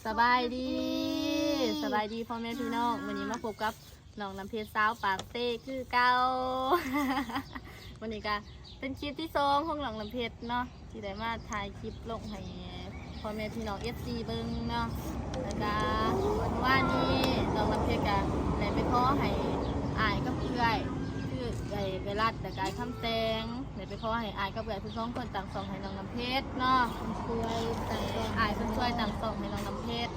ສະບາຍດີ ສະບາຍດີພໍ່ແມ່ພີ່ນ້ອງ ມື້ນີ້ມາພົບກັບນ້ອງນ້ຳເພັດ ສາວປາກເຊຄືເກົ່າ. ມື້ນີ້ກະເປັນຄລິບທີສອງຂອງນ້ອງນ້ຳເພັດເນາະ ທີ່ໄດ້ມາຖ່າຍຄລິບລົງໃຫ້ພໍ່ແມ່ພີ່ນ້ອງເອັຟຊີເບິ່ງເນາະ. ແລ້ວກະມື້ວານນີ້ນ້ອງນ້ຳເພັດກະໄດ້ໄປຂໍໃຫ້ອ້າຍກັບເອື້ອຍ ຄືເອື້ອຍ ເອື້ອຍລັດ ແລ້ວກະອ້າຍຄຳແສງ ໄດ້ໄປຂໍໃຫ້ອ້າຍກັບເອື້ອຍເພິ່ນສອງຄົນຕັ້ງຊ່ອງໃຫ້ນ້ອງນ້ຳເພັດເນາະ ເພິ່ນຊ່ວຍຕັ້ງຊ່ອງ ອ້າຍເພິ່ນຊ່ວຍຕັ້ງຊ່ອງໃຫ້ນ້ອງນ້ຳເພັດ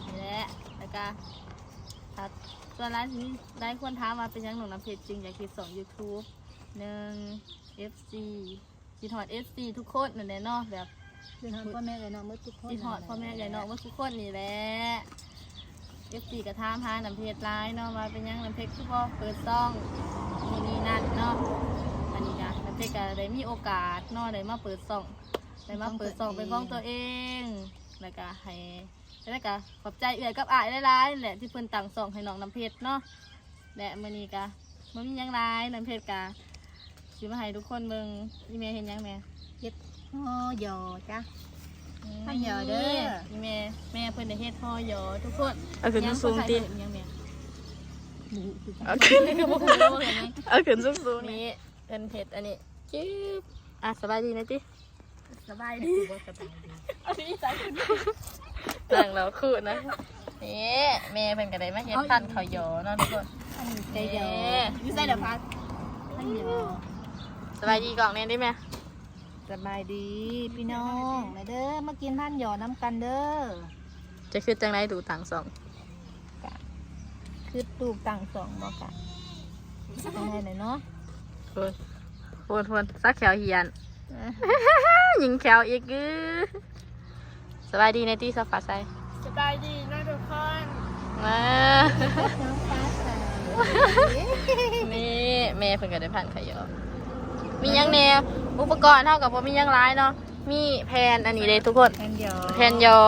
ນີ້ແຫຼະ. ແລ້ວກະ ຖ້າສ່ວນຫຼາຍ ຫຼາຍຄົນຖາມວ່າເປັນຫຍັງນ້ອງນ້ຳເພັດຈຶ່ງຢາກເຮັດຊ່ອງຢູທູບ ໜຶ່ງ ເອັຟຊີ ຄິດຮອດເອັຟຊີທຸກຄົນນັ້ນແຫຼະເນາະ ແບບ ຄິດຮອດພໍ່ແມ່ເອື້ອຍນ້ອງເບິດທຸກຄົນ ຄິດຮອດພໍ່ແມ່ເອື້ອຍນ້ອງເບິດທຸກຄົນນີ້ແຫຼະ. ເອັຟຊີກະຖາມຫານ້ຳເພັດຫຼາຍເນາະ ວ່າເປັນຫຍັງນ້ຳເພັດຄືບໍ່ເປີດຊ່ອງ ໂນ່ນນີ້ນັ້ນເນາະ. ອັນນີ້ກະນ້ຳເພັດກະໄດ້ມີໂອກາດເນາະ ໄດ້ມາເປີດຊ່ອງ ໄດ້ມາເປີດຊ່ອງເປັນຂອງຕົວເອງ ແລ້ວກະໃຫ້ ແລ້ວກະຂອບໃຈເອື້ອຍກັບອ້າຍຫຼາຍໆແຫຼະ ທີ່ເພິ່ນຕັ້ງຊ່ອງໃຫ້ນ້ອງນ້ຳເພັດເນາະ. ແລະມື້ນີ້ກະບໍ່ມີຫຍັງຫຼາຍ ນ້ຳເພັດກະຊິມາໃຫ້ທຸກຄົນເບິ່ງ. ອີ່ແມ່ເຮັດຫຍັງແມ່? ເຮັດຫໍ່ຢໍ້ຈ້ະ ອືມ ພັນຢໍ້ເດີ ນີ້ ອີ່ແມ່ ແມ່ເພິ່ນໄດ້ເຮັດຫໍ່ຢໍ້ທຸກຄົນ. ເອົາຂຶ້ນສູງໆຕິ ຫຍັງແມ່? ເອົາຂຶ້ນ ເອົາຂຶ້ນສູງໆ ນີ້ ເພິ່ນເຮັດອັນນີ້ ຈຶ່ບ ອ່ະ ສະບາຍດີແດ່ຕິ. ສະບາຍດີ ບໍ່ສະບາຍດີ ອັນນີ້ໃສ່ຂຶ້ນ ນັ່ງເວົ້າຄູ່ນະ. ນີ້ແມ່ເພິ່ນກະໄດ້ມາເຮັດ ເອົ້າ ພັນເຂົ້າຢໍ້ເນາະທຸກຄົນ ອັນນີ້ໃສ່ຢໍ້ ນີ້ ຢູ່ໃສລະພັນ ພັນຢໍ້. ສະບາຍດີກ້ອງແດ່ຕິແມ່. ສະບາຍດີພີ່ນ້ອງ ມາເດີ ມາກິນພັນຢໍ້ນຳກັນເດີ. ຈະຄິດຈັ່ງໃດ ລູກຕັ້ງຊ່ອງ? ກະຄິດລູກຕັ້ງຊ່ອງບໍ່ ກະຈັ່ງໃດແຫຼະເນາະ. ໂອ້ຍ ໂພດໆ ສັກແຂ້ວຫ້ຽນ ຍິງແຂ້ວອີກ. ສະບາຍດີແດ່ຕິ ສາວຟ້າໃສ. ສະບາຍດີເນາະທຸກຄົນ ມາ ນ້ອງຟ້າໃສ. ນີ້ແມ່ເພິ່ນກະໄດ້ພັນເຂົ້າຢໍ້ ມີຫຍັງແດ່? ອຸປະກອນເຮົາກະບໍ່ມີຫຍັງຫຼາຍເນາະ ມີແຜ່ນອັນນີ້ເດ້ທຸກຄົນ ແຜ່ນຢໍ້ ແຜ່ນຢໍ້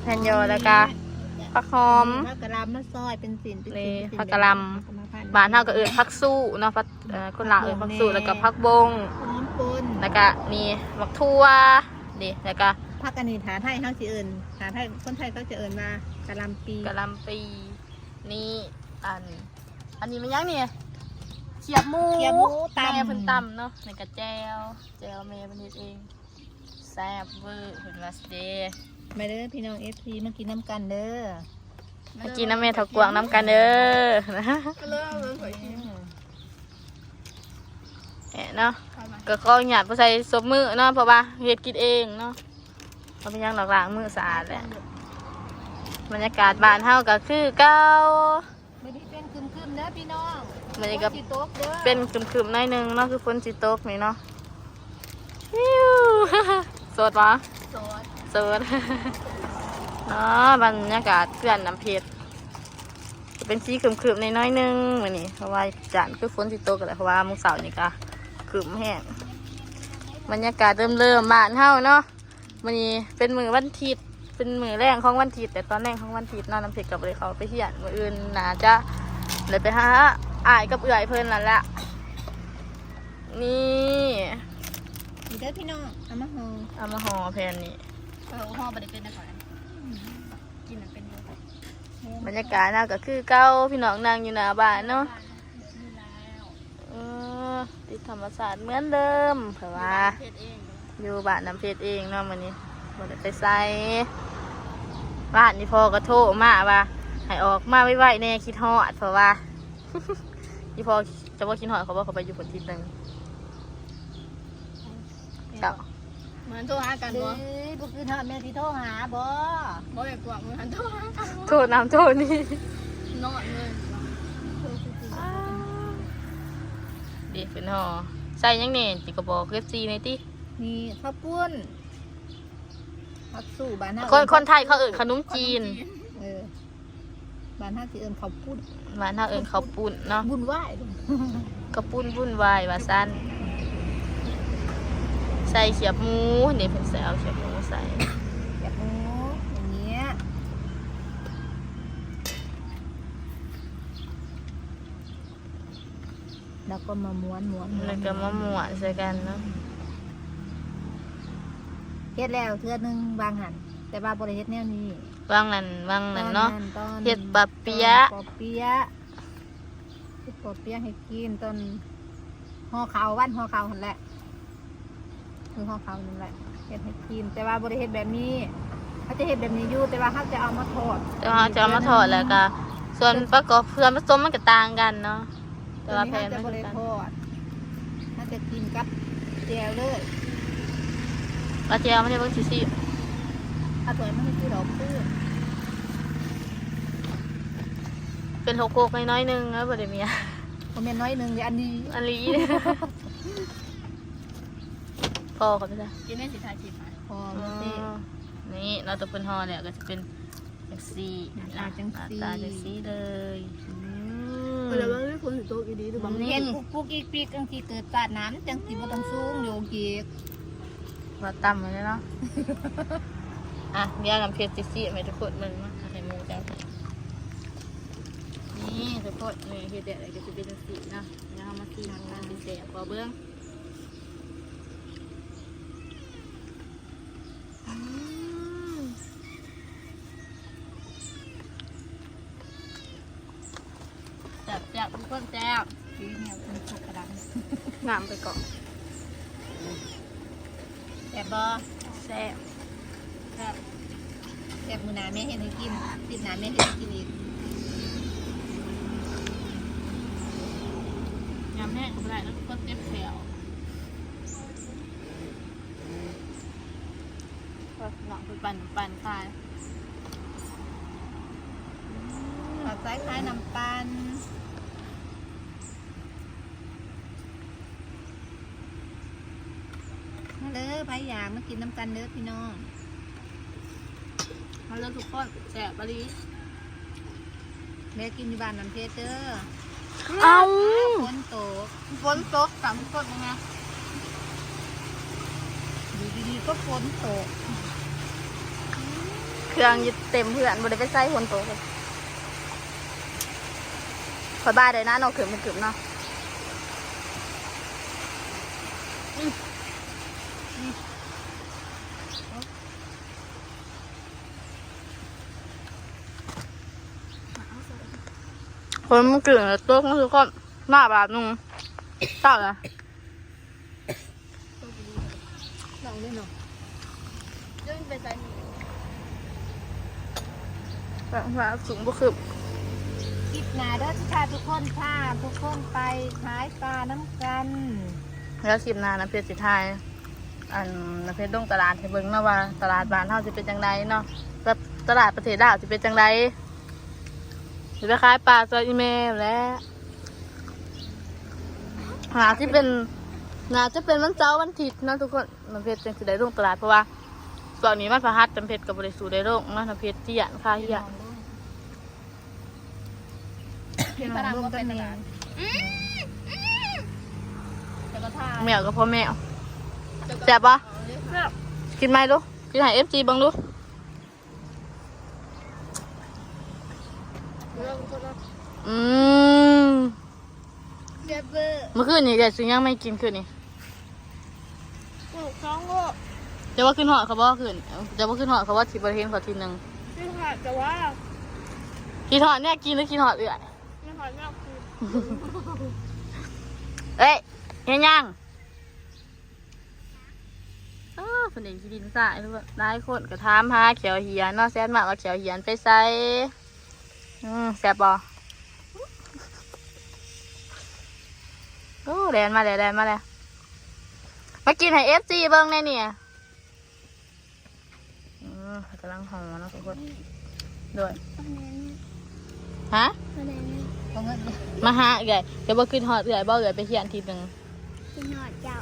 ແຜ່ນຢໍ້ ແລ້ວກະຜັກຫອມ ຜັກກະຫຼ່ຳມາຊອຍເປັນຊິ້ນ ນີ້ຜັກກະຫຼ່ຳ ບ້ານເຮົາກະເອີ້ນຜັກຊູເນາະ ເອີ ຄົນລາວເອີ້ນຜັກຊູ ແລ້ວກະຜັກບົ້ງ ແລ້ວກະນີ້ໝາກຖົ່ວເດ້ ແລ້ວກະຜັກອັນນີ້ ຖ້າໄທເຮົາຊິເອີ້ນ ຖ້າໄທ ຄົນໄທເຂົາຈະເອີ້ນວ່າກະຫຼ່ຳປີ ກະຫຼ່ຳປີ. ນີ້ ອັນ ອັນນີ້ແມ່ນຫຍັງນີ້? ຂຽບໝູ ຂຽບໝູຕຳ ແມ່ເພິ່ນຕຳເນາະ ນີ້ກະແຈ່ວ ແຈ່ວແມ່ເພິ່ນເຮັດເອງ ແຊບເວີ້ ເພິ່ນວ່າຊິເດ້. ມາເດີພີ່ນ້ອງເອັຟຊີ ມາກິນນຳກັນເດີ ມາກິນນຳແມ່ເຖົ້າກວາງນຳກັນເດີ. ເນາະ ກະຂໍອະນຸຍາດບໍ່ໃສ່ສົບມືເນາະ ເພາະວ່າເຮັດກິນເອງເນາະ ບໍ່ເປັນຫຍັງດອກ ລ້າງມືສະອາດແຫຼະ. ບັນຍາກາດບ້ານເຮົາກະຄືເກົ່າ ມື້ນີ້ເປັນຄຶມໆເດີພີ່ນ້ອງ ມື້ນີ້ກະ ຝົນຊິຕົກເດີ ເປັນຄຶມໆໜ້ອຍໜຶ່ງເນາະ ຄືຝົນຊິຕົກນີ້ເນາະ. ໂສດບໍ່? ໂສດ ໂສດ ເນາະ. ບັນຍາກາດເຮືອນນ້ຳເພັດ ຈະເປັນສີຄຶມໆແດ່ໜ້ອຍໜຶ່ງມື້ນີ້ ເພາະວ່າຢ້ານຄືຝົນຊິຕົກແຫຼະ ເພາະວ່າມື້ເຊົ້ານີ້ກະຄຶມແຮງ. ບັນຍາກາດເລີ່ມໆບ້ານເຮົາເນາະ ມື້ນີ້ເປັນມື້ວັນທິດ ເປັນມື້ແລງຂອງວັນທິດ ແຕ່ຕອນແລງຂອງວັນທິດເນາະ ນ້ຳເພັດກະບໍ່ໄດ້ເຂົ້າໄປຮຽນ ມື້ອື່ນໜ້າຈະໄດ້ໄປຫາອ້າຍກັບເອື້ອຍເພິ່ນນັ້ນແຫຼະ. ນີ້ ນີ້ເດີພີ່ນ້ອງ ເອົາມາຫໍ່ ເອົາມາຫໍ່ແຜ່ນນີ້ ເອີ ຫໍ່ບໍ່ໄດ້ເປັນນະຂ້ອຍ ກິນນະເປັນຢູ່. ບັນຍາກາດເຮົາກະຄືເກົ່າ ພີ່ນ້ອງນັ່ງຢູ່ໜ້າບ້ານເນາະ ເອີ ຕິດທຳມະຊາດເໝືອນເດີມ ເພາະວ່າ ຢູ່ບ້ານນ້ຳເພັດເອງເນາະ ມື້ນີ້ບໍ່ໄດ້ໄປໃສ. ວານນີ້ພໍ່ກະໂທມາວ່າໃຫ້ອອກມາໄວໆແດ່ ຄິດຮອດ ເພາະວ່າ ອີ່ພໍ່ ເຈົ້າບໍ່ຄິດຮອດເຂົາບໍ່? ເຂົາໄປຢູ່ພຸ້ນທິດໜຶ່ງ ເຈົ້າ ມື້ນັ້ນໂທຫາກັນບໍ່? ບໍ່ຄືເນາະ ແມ່ນຊິໂທຫາບໍ່? ບໍ່ແມ່ນພວກມື້ນັ້ນໂທຫາກັນ ໂທນັ້ນໂທນີ້ ນອນເລີຍ. ເດ້ ເພິ່ນຫໍ່ ໃສ່ຫຍັງແດ່ ຕິກະບອກເອັຟຊີແດ່ຕິ. ນີ້ເຂົ້າປຸ້ນ ຜັກຊູ້ ບ້ານເຮົາ ຄົນ ຄົນໄທເຂົາເອີ້ນຂະໜົມຈີນ ເອີ ບ້ານເຮົາຊິເອີ້ນເຂົ້າປຸ້ນ ບ້ານເຮົາເອີ້ນເຂົ້າປຸ້ນເນາະ ວຸ້ນວາຍ ເຂົ້າປຸ້ນວຸ້ນວາຍວ່າຊັ້ນ. ໃສ່ຂຽບໝູ ນີ້ເພິ່ນໃສ່ ເອົາຂຽບໝູໃສ່ ຂຽບໝູ ຢ່າງເນີ້ຍ ແລ້ວກໍມາມ້ວນໆໆ ແລ້ວກໍມາມ້ວນໃສ່ກັນເນາະ. ເຮັດແລ້ວເທື່ອໜຶ່ງວາງຫັ້ນ ແບ ແຕ່ວ່າບໍ່ໄດ້ເຮັດແນວນີ້ ຫວ່າງນັ້ນຫວ່າງນັ້ນເນາະ ຕອນນັ້ນ ຕອນ ເຮັດປະເປຍະ ຕອນເຮັດປະເປຍະ ເຮັດປະເປຍະໃຫ້ກິນ ຕອນຫໍ່ເຂົ້າ ວັນຫໍ່ເຂົ້າຫັ້ນແຫຼະ ມື້ຫໍ່ເຂົ້ານັ້ນແຫຼະ ເຮັດໃຫ້ກິນ ແຕ່ວ່າບໍ່ໄດ້ເຮັດແບບນີ້ ເຮົາຈະເຮັດແບບນີ້ຢູ່ ແຕ່ວ່າເຮົາຈະເອົາມາທອດ ແຕ່ວ່າເຮົາຈະເອົາມາທອດ ແລ້ວກະສ່ວນປະກອບ ສ່ວນປະສົມມັນກະຕ່າງກັນເນາະ. ແຕ່ວ່າແຜ່ນມັນຄືກັນ ເຮົາຈະບໍ່ໄດ້ທອດ ເຮົາຈະກິນກັບແຈ່ວເລີຍ ເອົາແຈ່ວມາໃຫ້ເບິ່ງຊິຊີມ ເອົາຖ້ວຍມາໃຫ້ຊິດອກຄື ເປັນຫົກໂຄກນ້ອຍໆໜຶ່ງ ເອີ ບໍ່ໄດ້ເມຍ ບໍ່ແມ່ນນ້ອຍໜຶ່ງເດ້ ອັນນີ້ ອັນນີ້ ພໍເຂົາໄປຊະ ກິນໄດ້ຊິຖ່າຍຄລິບ ພໍ ອືມ ບໍ່ເຊ ນີ້ເນາະ ຕົວເພິ່ນຫໍ່ແລ້ວກະຊິເປັນ ຈັ່ງຊີ້ ໜ້າຕາຈັ່ງຊີ້ ໜ້າຕາຈັ່ງຊີ້ເລີຍ ອືມ ເພິ່ນລະວ່າເຮີ້ຍ ຝົນຊິຕົກອີ່ຫຼີຫຼືບໍ່ ເຫັນປຸກໆອີກປີກ ຈັ່ງຊິເກີດຊາດໜ້າ ມັນຈັ່ງຊິບໍ່ຕ້ອງສູງຢູ່ອີກ ວ່າຕ່ຳແລ້ວເນາະ ອ່ະ ດຽວນ້ຳເພັດຊິຊີມໃຫ້ທຸກຄົນເບິ່ງເນາະ ໃຫ້ໝູ່ເຈົ້າ ນີ້ທຸກຄົນ ນີ້ເຮັດແບບໃດກະຊິເປັນຈັ່ງຊີ້ເນາະ ດຽວເຮົາມາຊີມນຳກັນ ຊິແຊບບໍ່ເບິ່ງ ອືມ ແຊບໆ ທຸກຄົນ ແຊບ ດີແນວກິນຄົກກະດຳ ງາມໄປເກາະ ແຊບບໍ່ ແຊບ ແຊບ ແຊບ ມື້ໜ້າແມ່ເຮັດໃຫ້ກິນ ອາທິດໜ້າແມ່ເຮັດໃຫ້ກິນອີກ ຍຳແຮງກະບໍ່ໄດ້ເນາະ ຄົນເຈັບແຂ້ວ ເນາະ ເພິ່ນປັ່ນ ປັ່ນຂາຍ ອືມ ຂາຍຂາຍນ້ຳປັ່ນ ມາເດີ ໃຜຢາກມາກິນນຳກັນເດີພີ່ນ້ອງ ມາເດີທຸກຄົນ ແຊບອີ່ຫຼີ. ແວະກິນຢູ່ບ້ານນ້ຳເພັດເດີ ເອົ້າ ຝົນຕົກ ຝົນຕົກ ຕຳສົດນະ ຢູ່ດີໆກະຝົນຕົກ ເຄື່ອງຢູ່ເຕັມເຮືອນ ບໍ່ໄດ້ໄປໃສ ຝົນຕົກ ສະບາຍໄດ້ນະ ເນາະ ຂຶ້ນ ຂຶ້ນເນາະ ອືມ ອືມ. ຝົນມັນຂຶ້ນແລ້ວຕົກເນາະທຸກຄົນ ມາບາດໜຶ່ງ ເຊົ້າລະ ລອງເລີຍເນາະ ເດີນໄປໃສ ແບບວ່າສູງບໍ່ຂຶ້ນ ຄລິບໜ້າເດີ ຊິພາທຸກຄົນ ພາທຸກຄົນໄປຂາຍປານຳກັນ ແລ້ວຄລິບໜ້ານະ ເພຈຊິຖ່າຍ ອັນ ເພຈລົງຕະຫຼາດໃຫ້ເບິ່ງເນາະ ວ່າຕະຫຼາດບ້ານເຮົາຊິເປັນຈັ່ງໃດເນາະ ແບບຕະຫຼາດປະເທດລາວຊິເປັນຈັ່ງໃດ ຊິໄປຂາຍປາຊ່ອຍອີ່ແມ່ແຫຼະ ໜ້າຊິເປັນ ໜ້າຈະເປັນວັນເສົາວັນອາທິດເນາະທຸກຄົນ ນ້ຳເພັດຈັ່ງຊິໄດ້ລົງຕະຫຼາດ ເພາະວ່າຊ່ວງນີ້ວັນພະຫັດ ນ້ຳເພັດກະບໍ່ໄດ້ສູ້ໄດ້ລົງເນາະ ນ້ຳເພັດຈຽນຄາຮຽນ. ພີ່ນ້ອງເບິ່ງກັນແດ່ ແມວກະພໍ່ແມວ ແຊບບໍ່? ແຊບ ກິນໃໝ່ດູ ກິນໃຫ້ເອັຟຊີເບິ່ງດູ ອືມ ແຊບເວີ ມື້ຄືນນີ້ໄດ້ຊື້ຫຍັງມາໃຫ້ກິນຄືນນີ້? ລູກສອງໂລ. ເຈົ້າວ່າຄິດຮອດເຂົາບໍ່ຄືນ? ເຈົ້າວ່າຄິດຮອດເຂົາບໍ່ ທີ່ບໍ່ໄດ້ເຫັນເຂົາທີໜຶ່ງ? ຄິດຮອດ ແຕ່ວ່າ ຄິດຮອດແນວກິນ ຫຼື ຄິດຮອດເອື້ອຍ? ຄິດຮອດແນວກິນ. ເອີຍ ເຮັດຫຍັງ? ເອີ ເພິ່ນເອງຂີ້ດິນຊາຍ ຫຼາຍຄົນກະຖາມຫາແຂ້ວຫຽນເນາະ ແຊດມາວ່າແຂ້ວຫຽນໄປໃສ? ອືມ ແຊບບໍ່? ໂອ້ ແລ່ນມາແລ້ວ ແລ່ນມາແລ້ວ ມາກິນໃຫ້ເອັຟຊີເບິ່ງແດ່ນີ້. ອືມ ກຳລັງຫໍ່ເນາະທຸກຄົນ ໂດຍ ຮະ? ມາຫາເອື້ອຍ ເຈົ້າບໍ່ຄິດຮອດເອື້ອຍບໍ່? ເອື້ອຍໄປຮຽນທີໜຶ່ງ ຄິດຮອດເຈົ້າ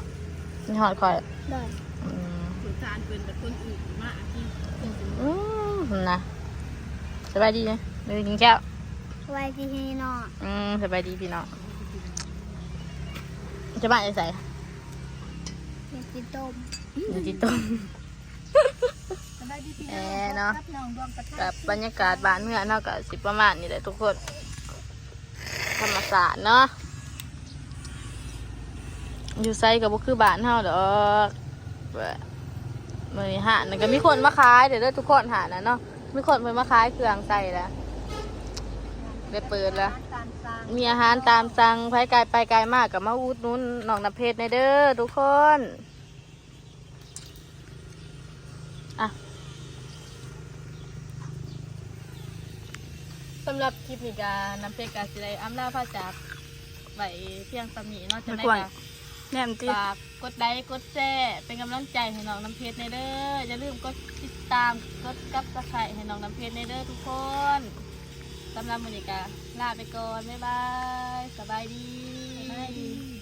ຄິດຮອດຂ້ອຍ ໂດຍ ອືມ ສົງສານເພິ່ນ ແຕ່ຄົນອື່ນມາ ອືມ ນະ ສະບາຍດີ ໄປກິນແລ້ວ ສະບາຍດີພີ່ນ້ອງ ອືມ ສະບາຍດີພີ່ນ້ອງ ຈະມາຈາກໃສ? ຢາກກິນຕົ້ມ ຢາກກິນຕົ້ມ ສະບາຍດີພີ່ນ້ອງ ເອີເນາະ ກັບນ້ອງດວງປະທານ ກັບບັນຍາກາດບ້ານເຮືອນເຮົາກະຊິປະມານນີ້ແຫຼະທຸກຄົນ ທຳມະຊາດເນາະ ຢູ່ໃສກະບໍ່ຄືບ້ານເຮົາດອກ ແບບ ມື້ນີ້ຮ້ານນັ້ນກໍມີຄົນມາຂາຍເດີ ເດີທຸກຄົນ ຮ້ານນັ້ນເນາະ ມີຄົນເພິ່ນມາຂາຍເຄື່ອງໃສ່ແລ້ວ ໄດ້ເປີດແລ້ວ ມີອາຫານຕາມສັ່ງ ໃຜໄກໄປໄກມາກໍມາອຸດໜູນນ້ອງນ້ຳເພັດແດ່ເດີທຸກຄົນ. ອ່ະ ສຳລັບຄລິບນີ້ກໍນ້ຳເພັດກໍຊິໄດ້ອຳລາພາຈາກໄວ້ພຽງສ່ຳນີ້ເນາະ ຈັ່ງໃດກໍ ແນມຕິ ຝາກກົດໄລກົດແຊເປັນກຳລັງໃຈໃຫ້ນ້ອງນ້ຳເພັດແດ່ເດີ ຢ່າລືມກົດຕິດຕາມ ກົດ Subscribe ໃຫ້ນ້ອງນ້ຳເພັດແດ່ເດີທຸກຄົນ. ສຳລັບມື້ນີ້ກໍລາໄປກ່ອນ ບາຍບາຍ ສະບາຍດີ ສະບາຍດີ.